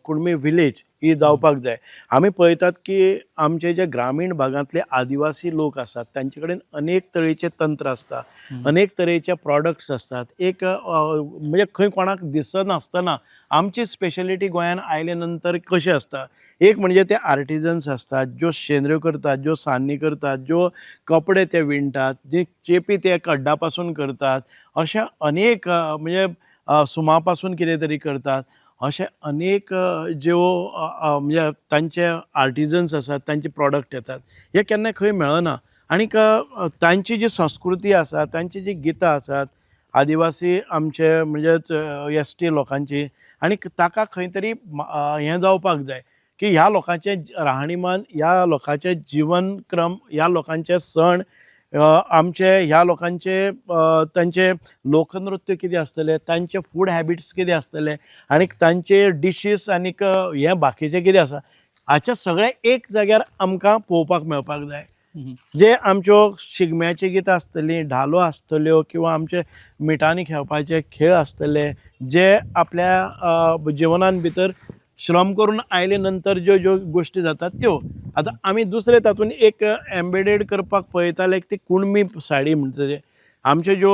कुणबी विलेज ही जावपाक जाय. आमी पळयतात की आमचे जे ग्रामीण भागांतले आदिवासी लोक आसात तांचे कडेन अनेक तरेचे तंत्र आसता, अनेक तरेचे प्रॉडक्ट्स आसतात. एक म्हणजे खंय कोणाक दिसनासतना आमची स्पेशलिटी गोंयान आयले नंतर कशें आसता, एक म्हणजे ते आर्टिजन्स आसतात ज्यो शेंद्र्यो करतात, ज्यो सान्नी करतात, ज्यो कपडे ते विणटात, जी चेपी ते कड्डा पासून करतात, अशा अनेक म्हणजे सुमा पासून कितें तरी करतात, अशे अनेक ज्यो म्हणजे तांचे आर्टिजन्स आसात तांचे प्रॉडक्ट येतात, हे केन्ना खंय मेळना. आनीक तांची जी संस्कृती आसा, तांची जी गितां आसात आदिवासी आमचे म्हणजेच एस टी लोकांची, आनीक ताका खंय तरी हें जावपाक जाय की ह्या लोकांचें राहणीमान, ह्या लोकांचे जिवनक्रम, ह्या लोकांचे सण, आमचे ह्या लोकांचे तांचे लोकनृत्य कितें आसतलें, तांचे फूड हॅबिट्स कितें आसतले आनीक तांचे डिशीस आनीक हें बाकीचें कितें आसा, हाचें सगळें एक जाग्यार आमकां पळोवपाक मेळपाक जाय. जे आमच्यो शिगम्याची गितां आसतलीं, धालो आसतल्यो, किंवां आमचे मिठांनी खेळपाचे खेळ आसतले, जे आपल्या जिवनान भितर श्रम करून आयले नंतर ज्यो ज्यो गोश्टी जातात त्यो आतां आमी दुसरे तातूंत एक एम्बेडेड करपाक पळयताले ती कुणबी साडी म्हणटा ते. आमचे ज्यो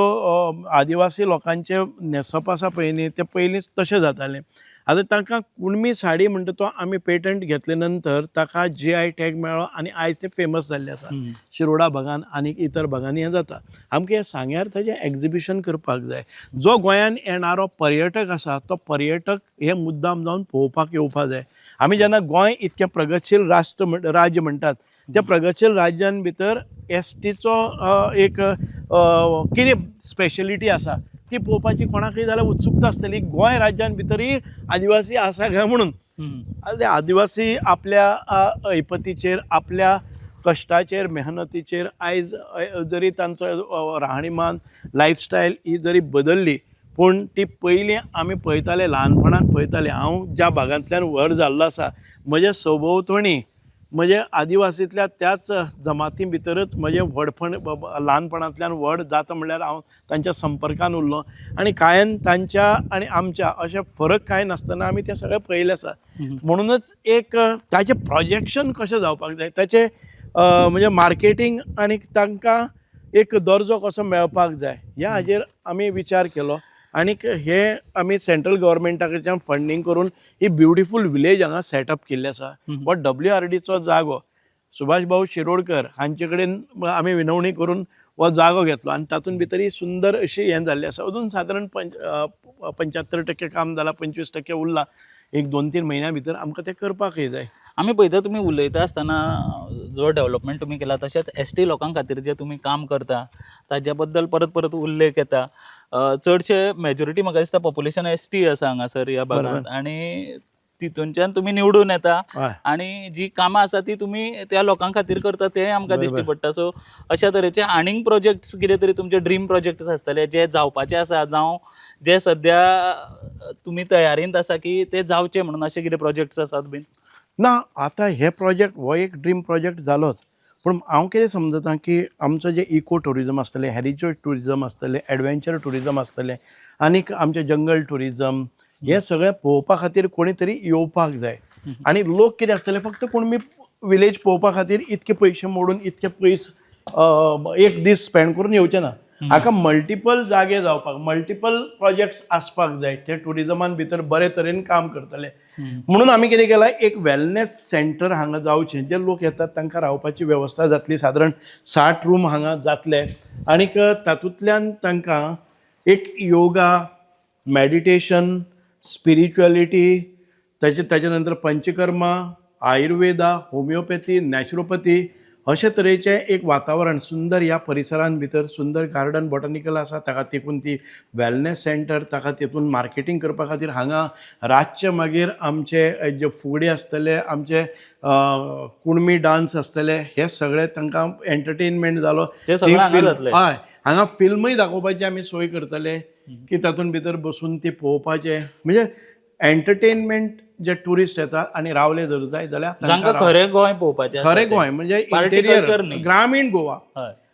आदिवासी लोकांचे न्हेसप आसा पळय न्ही, तें पयलीं तशें जातालें. आतां तांकां कुणबी साडी म्हणटा तो आमी पेटंट घेतले नंतर ताका जीआय टॅग मेळ्ळो आनी आयज ते फेमस जाल्ले आसा. शिरोडा भागान आनी इतर भागांनी हें जाता. आमकां हें सांग्यार ताजें एग्जिबिशन करपाक जाय. जो गोंयान येणारो पर्यटक आसा तो पर्यटक हे मुद्दाम जावन पळोवपाक येवपाक जाय. आमी जेन्ना गोंय इतकें प्रगतशील राष्ट्र राज्य म्हणटात, त्या प्रगतशील राज्यान भितर एस टीचो एक कितें स्पेशलिटी आसा ती पळोवपाची कोणाकय जाल्यार उत्सुकता आसतली, गोंय राज्यान भितरय आदिवासी आसा काय म्हणून. आतां आदिवासी आपल्या ऐपतीचेर, आपल्या कश्टाचेर, मेहनतीचेर आयज जरी तांचो राहणीमान, लायफस्टायल ही जरी बदल्ली, पूण ती पयलीं आमी पळयताले, ल्हानपणांत पळयताले. हांव ज्या भागांतल्यान व्हड जाल्लो आसा, म्हज्या सभोंवतणी म्हजे आदिवासींतल्या त्याच जमाती भितरच म्हजें व्हडपण, ल्हानपणांतल्यान व्हड जाता म्हणल्यार हांव तांच्या संपर्कान उरलो आनी कांय तांच्या आनी आमच्या अशें फरक कांय नासतना आमी तें सगळें पळयलें आसा. म्हणूनच एक ताचें प्रोजेक्शन कशें जावपाक जाय, ताचें म्हणजे मार्केटींग आनी तांकां एक दर्जो कसो मेळपाक जाय ह्या हाजेर आमी विचार केलो आनीक हे आमी सेंट्रल गव्हर्मेंटा कडच्यान फंडींग करून ही ब्युटिफूल विलेज हांगा सेटअप केल्ली आसा. हो WRDचो जागो सुभाष भाऊ शिरोडकर हांचे कडेन आमी विनवणी करून हो जागो घेतलो आनी तातूंत भितर ही सुंदर अशी हें जाल्लें आसा. अजून सादारण 75% काम जालां, 25% उरलां. एक 2-3 म्हयन्या भितर आमकां तें करपाकय जाय. आमी पळयता तुमी उलयता आसतना जो डेव्हलपमेंट तुमी केला तशेंच एस टी लोकां खातीर जे तुमी काम करता ताज्या बद्दल परत परत उल्लेख येता. चडशे मेजॉरिटी म्हाका दिसता पॉप्युलेशन एस टी आसा हांगासर ह्या भागांत आनी तितूनच्यान तुमी निवडून येता आनी जी कामां आसा ती तुमी त्या लोकां खातीर करता तें आमकां दिश्टी पडटा. सो अशा तरेचे आनीक प्रोजेक्ट्स कितें तरी तुमचे ड्रीम प्रोजेक्ट्स आसतले जे जावपाचे आसा जावं जे सद्या तुमी तयारेंत आसा की ते जावचे म्हणून अशे कितें प्रोजेक्ट्स आसात बीन? ना, आतां हे प्रोजेक्ट हो एक ड्रीम प्रोजेक्ट जालोच, पूण हांव कितें समजता की आमचो जे इको ट्युरिजम आसतलें, हेरिटेज ट्युरिजम आसतलें, एडवेंचर ट्युरिजम आसतलें आनीक आमचें जंगल ट्युरिजम, हें सगळें पळोवपा खातीर कोणी तरी येवपाक जाय. आनी लोक कितें आसतले, फक्त कुणबी विलेज पळोवपा खातीर इतके पयशे मोडून इतके पयस एक दीस स्पेंड करून येवचे ना. हाका मल्टिपल जागे जावपाक, मल्टिपल प्रोजेक्ट्स आसपाक जाय, ते ट्युरिजमान भितर बरे तरेन काम करतले. म्हणून आमी कितें केलां, एक वेलनेस सेंटर हांगा जावचें, जे लोक येतात तांकां रावपाची वेवस्था जातली. सादारण 60 रूम हांगा जातले आनीक तातूंतल्यान तांकां एक योगा, मेडिटेशन, स्पिरिच्युअलिटी, ताजे नंतर पंचकर्मा, आयुर्वेदा, होमिओपॅथी, नॅचरोपॅथी अशे तरेचें एक वातावरण सुंदर ह्या परिसरान भितर सुंदर गार्डन बॉटनिकल आसा, ताका तेकून ती वेलनेस सेंटर, ताका तेतून मार्केटींग करपा खातीर हांगा रातचे मागीर आमचे जे फुगडी आसतले, आमचे कुणमी डांस आसतले, हे सगळे तांकां एंटरटेनमेंट जालो. ते सगळें हांगा जातलें. हय, हांगा फिल्मूय दाखोवपाची आमी सोय करतले की तातूंत भितर बसून ती पळोवपाचें, म्हणजे एंटरटेनमेंट जे ट्युरिस्ट येतात आनी रावले जर जाय जाल्यार जांकां खरें गोंय पळोवपाचें आसा खरें तें. गोंय म्हणजे पार्टी इंटेरियर कल्चर न्ही. ग्रामीण गोवा,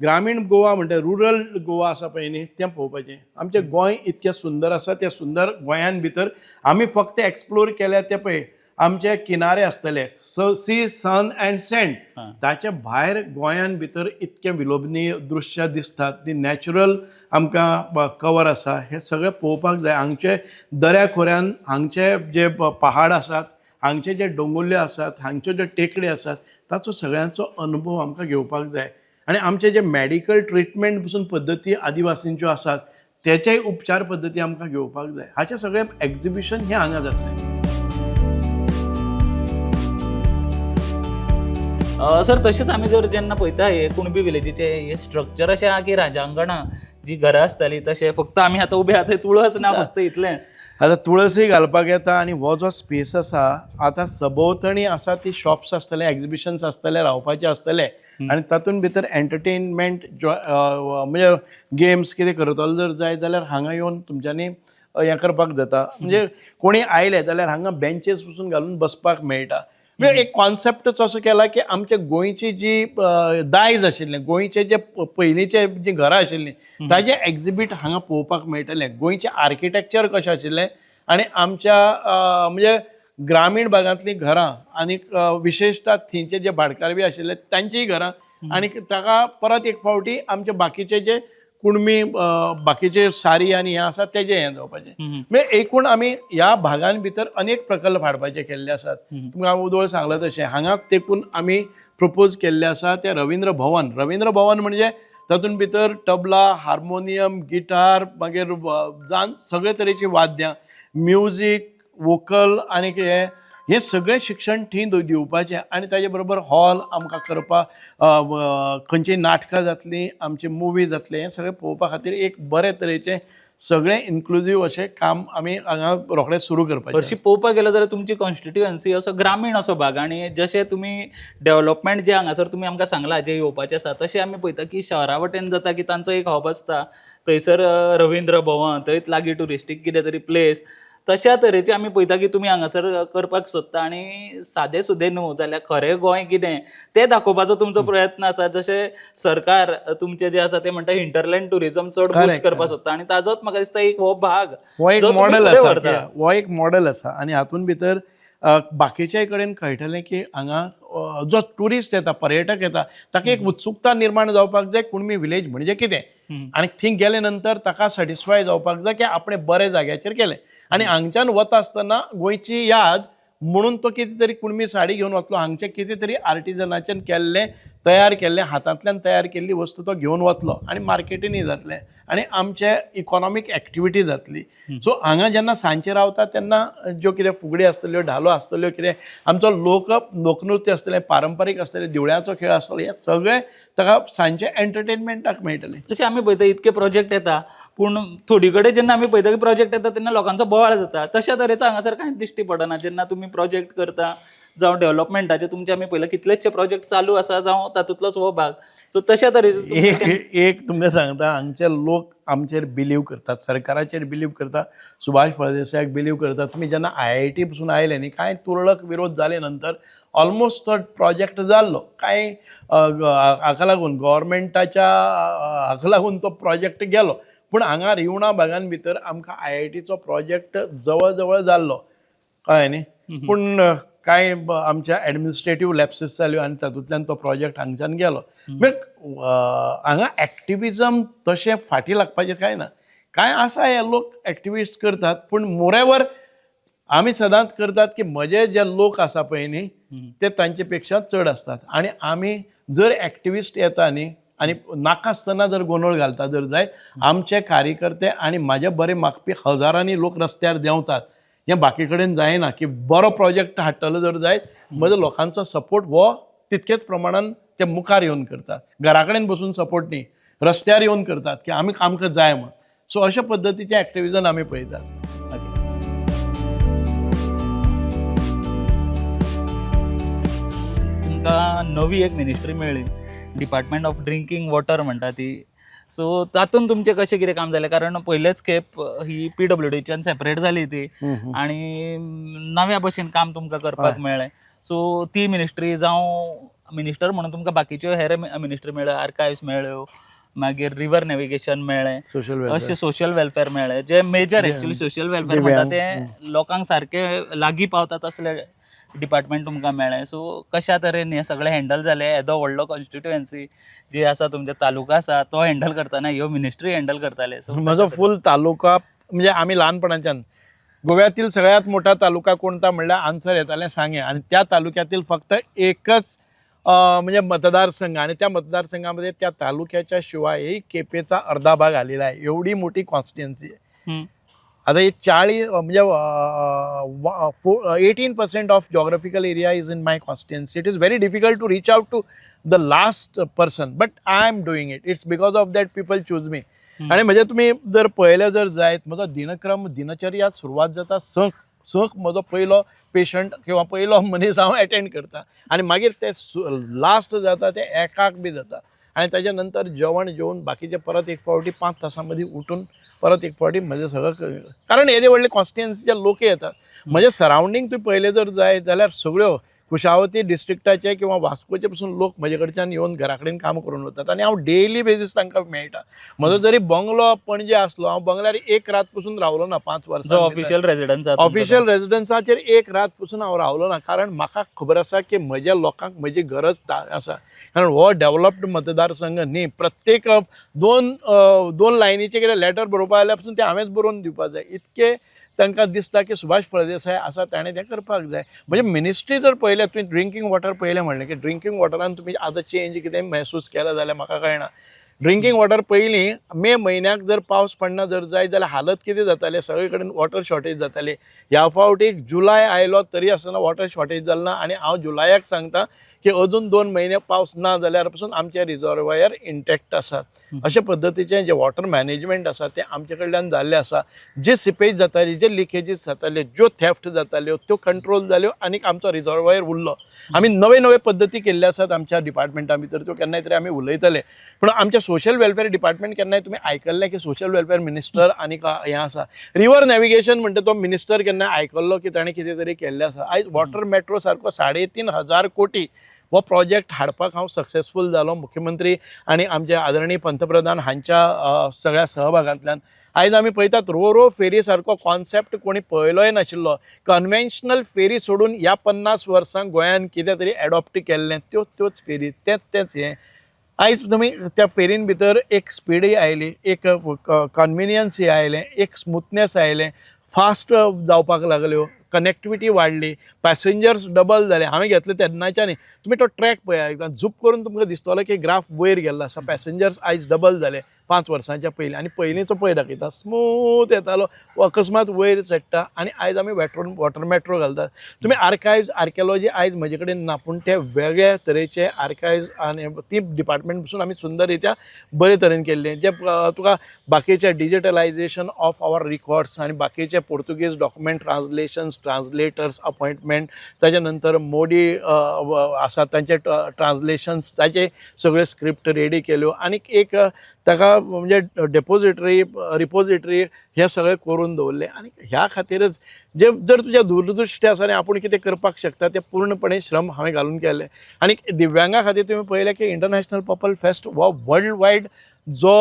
ग्रामीण गोवा म्हणटा रुरल गोवा आसा पळय न्ही, तें पळोवपाचें. आमचें गोंय इतकें सुंदर आसा, त्या सुंदर गोंयान भितर आमी फक्त एक्सप्लोर केल्या ते पळय आमचे किनारे आसतले, सी, सन अँड सँड, ताच्या भायर गोंयान भितर इतकें विलोभनीय दृश्य दिसतात, ती नॅचरल आमकां कवर आसा, हें सगळें पळोवपाक जाय. हांगचे दर्या खोऱ्यान हांगचे जे पहाड आसात, हांगचे जे दोंगुल्ले आसात, हांगच्यो ज्यो टेकडी आसात, ताचो सगळ्यांचो अनुभव आमकां घेवपाक जाय. आनी आमचे जे मॅडिकल ट्रिटमेंट पसून पद्दती आदिवासींच्यो आसात, तेचेय उपचार पद्दती आमकां घेवपाक जाय. हाचें सगळें एग्जिबिशन हें हांगा जातलें. सर, तशेंच आमी जर जेन्ना पळयता हे कुणबी विलेजीचे हे स्ट्रक्चर अशें आहा की राजांगणां जी घरां आसतालीं तशें, फक्त आमी आतां उबे आहा थंय तुळस ना, फक्त इतलें. आतां तुळसय घालपाक येता आनी हो जो स्पेस आसा आतां सभोवतणी आसा ती शॉप्स आसतले, एग्जिबिशन्स आसतले, रावपाचे आसतले आनी तातूंत भितर एंटरटेनमेंट म्हणजे गेम्स कितें करतलो जर जाय जाल्यार हांगा येवन तुमच्यांनी हें करपाक जाता. म्हणजे कोणी आयले जाल्यार हांगा बेंचीस पसून घालून बसपाक मेळटा. म्हणजे एक कॉन्सेप्टच असो केला की आमच्या गोंयची जी दायज आशिल्लें, गोंयचे जे पयलींचे जीं घरां आशिल्लीं ताजें एग्जिबीट हांगा पळोवपाक मेळटलें. गोंयचें आर्किटेक्चर कशें आशिल्लें आनी आमच्या म्हणजे ग्रामीण भागांतलीं घरां आनी विशेशता थंयचे जे भाटकार बी आशिल्ले तांचीय घरां आनी ताका परत एक फावटी आमचे बाकीचे जे कुणमी, बाकीचे सारी आनी हें आसा तेजें हें जावपाचें. म्हणजे एकूण आमी ह्या भागान भितर अनेक प्रकल्प हाडपाचे केल्ले आसात. तुमकां हांव उदोळ सांगलां तशें हांगा तेकून आमी प्रपोज केल्ले आसा तें रविंद्र भवन. रविंद्र भवन म्हणजे तातूंत भितर तबला, हार्मोनियम, गिटार, मागीर जान सगळे तरेची वाद्यां, म्युजीक, वोकल आनी हें हें सगळें शिक्षण थंय दिवपाचें. आनी ताजे बरोबर हॉल आमकां करपाक, खंयचीं नाटकां जातलीं, आमची मुवी जातली, हें सगळें पळोवपा खातीर एक बरे तरेचें सगळें इन्क्लुजीव अशें काम आमी हांगा रोखडें सुरू करपाचें. हरशीं पळोवपाक गेलो जाल्यार तुमची कॉन्स्टिट्युएन्सी असो ग्रामीण असो भाग आनी जशें तुमी डेव्हलपमेंट जें हांगासर तुमी आमकां सांगलां जें येवपाचें आसा, तशें आमी पळयता की शहरा वटेन जाता की तांचो एक हब आसता थंयसर, रविंद्र भवन, थंयच लागीं ट्युरिस्टीक कितें तरी प्लेस, तशा तरेचे आमी पळयता की तुमी हांगासर करपाक सोदता आनी सादें सुदें न्हू जाल्यार खरें गोंय कितें तें दाखोवपाचो तुमचो प्रयत्न आसा. जशें सरकार तुमचें जें आसा तें म्हणटा हिंटरलँड ट्युरिजम चड बूस्ट करपाक सोदता आनी ताजोच म्हाका दिसता एक हो भाग हो एक जो तुमी मॉडेल फुडें आसा व्हरता. हो एक मॉडेल आसा आनी हातूंत भितर बाकीच्याय कडेन कळटलें की हांगा जो ट्युरिस्ट येता, पर्यटक येता, ताका एक उत्सुकता निर्माण जावपाक जाय कुणबी विलेज म्हणजे कितें. आनी थंय गेले नंतर ताका सॅटिस्फाय जावपाक जाय की आपणें बऱ्या जाग्याचेर गेलें. आनी हांगच्यान वता आसतना गोंयची याद म्हणून तो कितें तरी कुणबी साडी घेवन वतलो, हांगचे कितें तरी आर्टिजनाच्यान केल्लें, तयार केल्लें, हातांतल्यान तयार केल्ली वस्तू तो घेवन वतलो आनी मार्केटींनी जातलें आनी आमचे इकॉनॉमीक एक्टिविटी जातली. सो हांगा जेन्ना सांजचे रावता तेन्ना ज्यो कितें फुगडी आसतल्यो, धालो आसतल्यो, कितें आमचो लोक लोकनृत्य आसतलें, पारंपारीक आसतलें, दिवळ्याचो खेळ आसतलो, हें सगळें ताका सांजचें एंटरटेनमेंटाक मेळटलें. तशें आमी पळयता इतके प्रोजेक्ट येता, पूण थोडी कडेन जेन्ना आमी पळयता की प्रोजेक्ट येता तेन्ना लोकांचो बोवाळ जाता. तशा तरेचो हांगासर कांयच दिश्टी पडना. जेन्ना तुमी प्रोजेक्ट करता जावं डेव्हलपमेंटाचे तुमचे, आमी पळयला कितलेचशे प्रोजेक्ट चालू आसा, जावं तातूंतलोच हो भाग, सो तशा तरेचो एक एक तुमकां सांगता, हांगचे लोक आमचेर बिलीव करतात, सरकाराचेर बिलीव करतात, सुभाष फळदेसायाक बिलीव करतात. तुमी जेन्ना आयआयटी पसून आयले न्ही, कांय तुरळक विरोध जाले नंतर ऑलमोस्ट तो प्रोजेक्ट जाल्लो. कांय हाका लागून, गोवोरमेंटाच्या हाका लागून तो प्रोजेक्ट गेलो. पूण हांगा रिवणा भागान भितर आमकां आयआयटीचो प्रोजेक्ट जवळ जवळ जाल्लो, कळ्ळें न्ही. पूण कांय आमच्या एडमिनिस्ट्रेटीव लॅप्सीस जाल्यो आनी तातूंतल्यान तो प्रोजेक्ट हांगच्यान गेलो. म्हणजे हांगा एक्टिविजम तशें फाटीं लागपाचें कांय ना. कांय आसा हे लोक एक्टिविस्ट करतात, पूण मोरेवर आमी सदांच करतात की म्हजे जे लोक आसा पळय न्ही, ते तांचे पेक्षा चड आसतात. आनी आमी जर एक्टिविस्ट येता न्ही आनी नाका आसतना जर गोंदळ घालता जर जायत, आमचे कार्यकर्ते आनी म्हाजे बरे मागपी हजारांनी लोक रस्त्यार देंवतात. हें बाकी कडेन जायना की बरो प्रोजेक्ट हाडटलो जर जायत, म्हजो लोकांचो सपोर्ट हो तितकेच प्रमाणान ते मुखार येवन करतात. घरा कडेन बसून सपोर्ट न्ही, रस्त्यार येवन करतात की आमी आमकां जाय म्हण. सो अशा पद्दतीचें एक्टिविजम आमी पळयतात. तुमकां नवी एक मिनिस्ट्री मेळ्ळी, डिपार्टमेंट ऑफ ड्रिंकींग वॉटर म्हणटा ती. सो तातूंत तुमचें कशें कितें काम जालें? कारण पयलेच खेप ही पीडब्ल्यूडीच्यान सेपरेट जाली ती आनी नव्या भशेन काम तुमकां करपाक मेळ्ळें. सो ती मिनिस्ट्री जावं मिनिस्टर म्हणून तुमकां बाकीच्यो हेर मिनिस्ट्री मेळ्ळ्यो, आर्कायव्स मेळ्ळ्यो, मागीर रिवर नॅविगेशन मेळ्ळें, सोशल अशें सोशल वेलफेअर मेळ्ळें, जे मेजर एक्चुअली सोशल वेलफेअर म्हणटा ते लोकांक सारके लागीं पावता तसले डिपार्टमेंट तुमकां मेळ्ळें. सो कशा तरेन हें सगळें हँडल जालें? येदो व्हडलो कॉन्स्टिट्युएन्सी जी आसा, तुमच्या तालुका आसा, तो हँडल करतना ह्यो मिनिस्ट्री हँडल करताले, सो म्हजो फूल तालुका म्हणजे आमी ल्हानपणाच्यान गोव्यातील सगळ्यात मोठा तालुका कोणता म्हणल्यार आन्सर येतालें सांगें. आनी त्या तालुक्यातील फक्त एकच म्हणजे मतदारसंघ, आणि त्या मतदारसंघामध्ये त्या तालुक्याच्या शिवायही केपेचा अर्धा भाग आलेला आहे. एवढी मोठी कॉन्स्टिट्युएन्सी आहे. आता हे 40 म्हणजे 18% of geographical area is in my constituency. It is very difficult to reach out to the last person, but I am doing it. It's because of that people choose me. आणि म्हणजे तुम्ही जर पळयलें जर जायत, म्हजो दिनक्रम, दिनचर्या सुरवात जाता संक संक म्हजो पयलो पेशंट किंवा पयलो मनीस हांव एटेंड करता आनी मागीर ते लास्ट जाता ते एकाक बी जाता. आनी ताच्या नंतर जेवण जेवन बाकीचे परत एक फावटी 5 तासां मदीं उठून परत एक फावटी म्हजें सगळं कारण येदे व्हडले कॉन्स्टिट्युएन्सीचे लोक येतात. म्हजें सरावंडींग तुवें पळयलें जर जायत जाल्यार सगळ्यो कुशावती डिस्ट्रिक्टाचे किंवा वास्कोचे पसून लोक म्हजे कडच्यान येवन घरा कडेन काम करून वतात आनी हांव डेली बेजीस तांकां मेळटा. म्हजो जरी बंगलो पणजे आसलो, हांव बंगल्यार एक रात पसून रावलो ना 5 जो वर्सां. ऑफिशियल रेजिडन्स, ऑफिशियल रेजिडन्साचेर एक रात पसून हांव रावलो ना, कारण म्हाका खबर आसा की म्हज्या लोकांक म्हजी गरज आसा. कारण हो डेव्हलप्ड मतदारसंघ न्ही, प्रत्येक दोन दोन लायनीचें कितें लेटर बरोवपा जाल्यार पसून तें हांवेंच बरोवन दिवपाक जाय. इतकें तांकां दिसता की सुभाष फळदेसाय आसा, ताणें तें करपाक जाय. म्हणजे मिनिस्ट्री जर पळयल्यार तुवें ड्रिंकींग वॉटर पळयलें म्हणलें की ड्रिंकींग वॉटरान तुमी आतां चेंज कितें महसूस केला जाल्यार म्हाका कळना. ड्रिंकींग वॉटर पयलीं मे म्हयन्याक जर पावस पडना जर जायत जाल्यार हालत कितें जातालें, सगळे कडेन वॉटर शॉर्टेज जाताली. ह्या फावटी जुलय आयलो तरी आसतना वॉटर शॉर्टेज जालें ना. आनी हांव जुलयाक सांगता की अजून 2 म्हयने पावस ना जाल्यार पसून आमचे रिजर्वायर इंटॅक्ट आसात. अशे पद्दतीचें जें वॉटर मॅनेजमेंट आसा तें आमचे कडल्यान जाल्लें आसा. जे सिपेज जाताली, जे लिकेजीस जाताले, ज्यो थेफ्ट जाताल्यो त्यो कंट्रोल जाल्यो आनी आमचो रिजर्वायर उरलो. आमी नवे नवे पद्दती केल्ले आसात आमच्या डिपार्टमेंटा भितर, त्यो केन्नाय तरी आमी उलयतले. पूण आमच्या सोशल वेलफेअर डिपार्टमेंट केन्नाय तुमी आयकल्लें की सोशल वेलफेअर मिनिस्टर आनी हें आसा रिवर नॅविगेशन म्हणटा तो मिनिस्टर केन्ना आयकल्लो की ताणें कितें तरी केल्लें आसा? आयज वॉटर मेट्रो सारको 3500 कोटी हो प्रोजेक्ट हाडपाक हांव सक्सेसफूल जालो मुख्यमंत्री आनी आमचे आदरणीय पंतप्रधान हांच्या सगळ्या सहभागांतल्यान. आयज आमी पळयतात रो रो फेरी सारको कॉन्सेप्ट कोणी पळयलोय नाशिल्लो. कन्वेन्शनल फेरी सोडून ह्या 50 वर्सांक गोंयान कितें तरी एडॉप्ट केल्लें, त्योच त्योच फेरी, तेंच तेंच हें. आयज तुमी त्या फेरीन भितर एक स्पिडय आयली, एक कन्विनियन्सय आयलें, एक स्मुथनेस आयलें, फास्ट जावपाक लागल्यो, कनेक्टिविटी वाडली, पॅसेंजर्स डबल जाले. हांवें घेतले तेन्नाच्यान तुमी तो ट्रॅक पळया, एकदां झूप करून तुमकां दिसतलो की ग्राफ वयर गेल्लो आसा. पॅसेंजर्स आयज डबल जाले 5 वर्सांच्या पयलीं. आनी पयलींचो पळय दाखयता, स्मूथ येतालो, अकस्मात वयर चडटा. आनी आयज आमी वॉटर मेट्रो घालतात. तुमी आर्कायव्स, आर्किओलॉजी आयज म्हजे कडेन ना, पूण ते वेगळे तरेचे आर्कायव्स आनी ती डिपार्टमेंट पसून आमी सुंदर रित्या बरे तरेन केल्ले. जे तुका बाकीचे डिजिटलायजेशन ऑफ our records आनी बाकीचे पोर्तुगीज डॉक्युमेंट ट्रान्सलेशन्स, ट्रान्सलेटर्स अपॉयंटमेंट, ताच्या नंतर मोडी आसा तांचे ट्रान्सलेशन्स, ताचे सगळे स्क्रिप्ट रेडी केल्यो आनी एक ताका म्हणजे डेपोजिटरी, रिपोजिटरी हे सगळें करून दवरलें. आनी ह्या खातीरच जे जर तुज्या दूरदृश्टी आसा आनी आपूण कितें करपाक शकता तें पूर्णपणे श्रम हांवें घालून केल्लें. आनी दिव्यांगा खातीर तुमी पळयलें की इंटरनॅशनल पर्पल फेस्ट हो वर्ल्ड वायड जो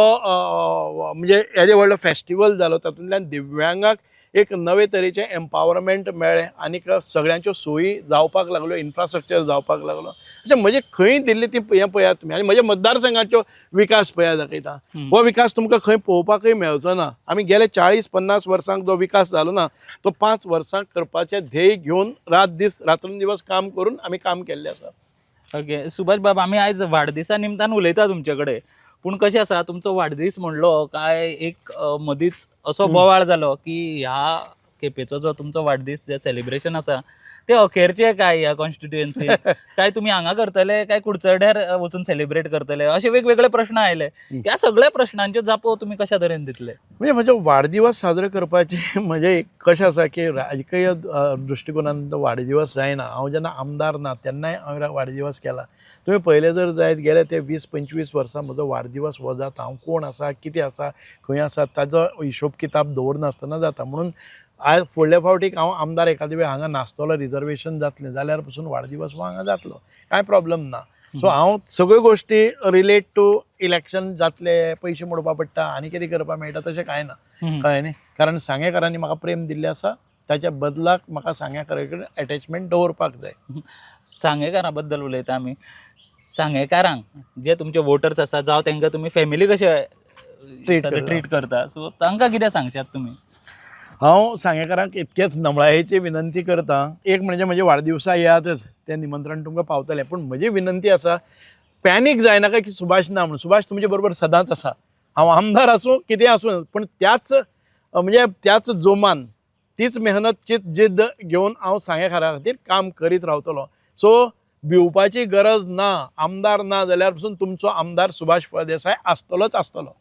म्हणजे येदें व्हडलो फेस्टिवल जालो, तातूंतल्यान दिव्यांगाक एक नवे तरेचें एम्पावरमेंट मेळ्ळें आनीक सगळ्यांच्यो सोयी जावपाक लागल्यो, इन्फ्रास्ट्रक्चर जावपाक लागलो. अशें म्हजें खंय दिल्ली ती हें पळयात तुमी. आनी म्हज्या मतदारसंघाचो विकास पळयात दाखयता, हो विकास तुमकां खंय पळोवपाकय मेळचो ना. आमी गेले 40-50 वर्सांक जो विकास जालो ना, तो 5 वर्सांक करपाचें ध्येय घेवन रात दीस, रात्रंदिवस काम करून आमी काम केल्लें आसा. ओके सुभाष बाब, आमी आयज वाडदिसा निमतान उलयता तुमचे कडेन, पूण कशें आसा, तुमचो वाडदीस म्हणलो काय एक मदींच असो बोवाळ जालो की ह्या खेपेचो जो तुमचो वाडदीस जे सेलिब्रेशन आसा ते अखेरचे काय ह्या कॉन्स्टिट्युएन्सी, काय तुमी हांगा करतले काय कुडचड्यार वचून सेलिब्रेट करतले, अशे वेगवेगळे प्रश्न आयले. ह्या सगळ्या प्रश्नांच्यो जापो तुमी कशा तरेन दितले? म्हणजे म्हजो वाडदिवस साजरो करपाचे म्हणजे एक कशें आसा की राजकीय दृश्टिकोनान तो वाडदिवस जायना. हांव जेन्ना आमदार ना तेन्नाय हांवें वाडदिवस केला. तुमी पळयलें जर जायत गेले ते 20-25 वर्सां म्हजो वाडदिवस हो जाता. हांव कोण आसा, कितें आसा, खंय आसा ताजो हिशोब किताब दवरनासतना जाता. म्हणून आयज फुडल्या फावटीक हांव आमदार एखादे वेळ हांगा नासतलो, रिजर्वेशन जातलें जाल्यार पसून वाडदिवस हो हांगा जातलो, कांय प्रॉब्लम ना. सो हांव सगळ्यो गोश्टी रिलेट टू इलेक्शन जातले, पयशे मोडपा पडटा आनी कितें करपाक मेळटा, तशें कांय ना. कळ्ळें न्ही? कारण सांगेकारांनी म्हाका प्रेम दिल्लें आसा, ताच्या बदलाक म्हाका सांग्याकारा कडेन एटॅचमेंट दवरपाक जाय. सांगेकारा बद्दल उलयता आमी. सांगेकारांक जे तुमचे वोटर्स आसा, जावं तांकां तुमी फॅमिली कशे Treat करता. ट्रीट करता, सो तांकां कितें सांगशात तुमी? हांव सांगेकारांक इतकेच नमळायेची विनंती करता. एक म्हणजे म्हजे वाडदिवसा येयातच, तें निमंत्रण तुमकां पावतलें. पूण म्हजी विनंती आसा, पॅनीक जायनाका की सुभाष ना म्हणून. सुभाष तुमचे बरोबर सदांच आसा. हांव आमदार आसूं कितें आसूं, पूण त्याच म्हणजे त्याच जोमान, तीच मेहनत, तीच जिद्द घेवन हांव सांगेकारा खातीर काम करीत रावतलो. सो भिवपाची गरज ना. आमदार ना जाल्यार पसून तुमचो आमदार सुभाष फळदेसाय आसतलोच आसतलो.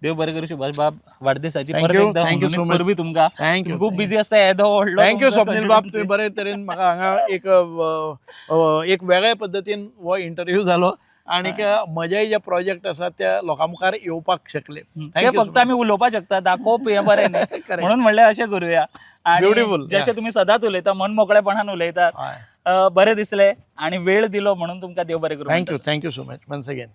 देव बरें करूं सुभाष बाब, वाडदिसाची Thank परत you, एकदा thank you so हुनहुनीत much. परबीं तुमकां. Thank you. तुमी खूब बिजी आसता, येदो व्हडलो thank you तुमचो स्वप्नील बाब, constituency. तुवें बरे तरेन म्हाका हांगा एक एक वेगळ्या पद्दतीन हो इंटरव्यू जालो आनीक म्हजे जे प्रोजेक्ट आसा ते लोकां मुखार येवपाक शकले. ते फक्त आमी उलोवपाक शकता, दाखोवप हें बरें न्ही. Correct. म्हणून म्हणलें अशें करुया. आनी Beautiful, जशें yeah. तुमी सदांच उलयता, मन मोकळेपणान उलयतात, बरें दिसलें आनी वेळ दिलो म्हणून तुमकां देव बरें करूं. Thank you, thank you so much once again.